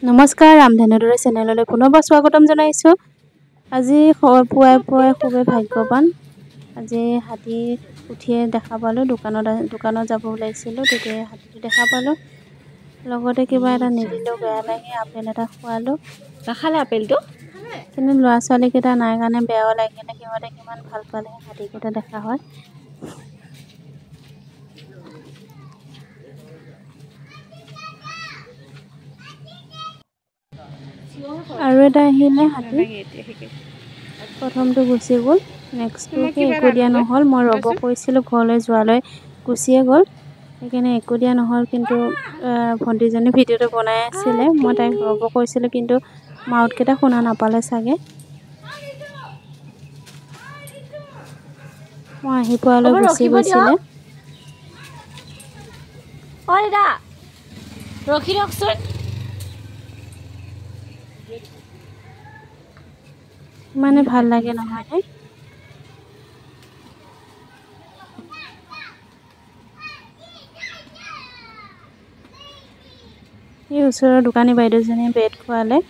নমস্কাৰ, ৰামধেনু দৰে চেনেললৈ পুনৰবাৰ স্বাগতম জনাইছোঁ। আজি পুৱাই পুৱাই খুবেই ভাগ্যৱান, আজি হাতী উঠিয়ে দেখা পালোঁ। দোকানত যাব ওলাইছিলোঁ, তেতিয়া হাতীটো দেখা পালোঁ। লগতে কিবা এটা নিদিলেও বেয়া লাগে, আপেল এটা খোৱালোঁ। নাখালে আপেলটো। কিন্তু ল'ৰা ছোৱালীকেইটা নাই কাৰণে বেয়াও লাগিলে, সিহঁতে কিমান ভাল পালে হাতীকেইটা দেখা হয়। আৰু এটা আহিলে হাতী, প্ৰথমটো গুচি গ'ল, নেক্সটটোকে একো দিয়া নহ'ল। মই ৰ'ব কৈছিলোঁ, ঘৰলৈ যোৱালৈ গুচিয়ে গ'ল, সেইকাৰণে একো দিয়া নহ'ল। কিন্তু ভণ্টিজনী ভিডিঅ'টো বনাই আছিলে, মই তাইক ৰ'ব কৈছিলোঁ, কিন্তু মাউতকেইটা শুনা নাপালে চাগে। মই আহি পোৱালৈ গুচি গৈছিলে। অ দাদা, ৰখি দিয়কচোন। ইমানে ভাল লাগে নহয়নে? এই ওচৰৰ দোকানী বাইদেউজনীয়ে ব্ৰেড খোৱালে।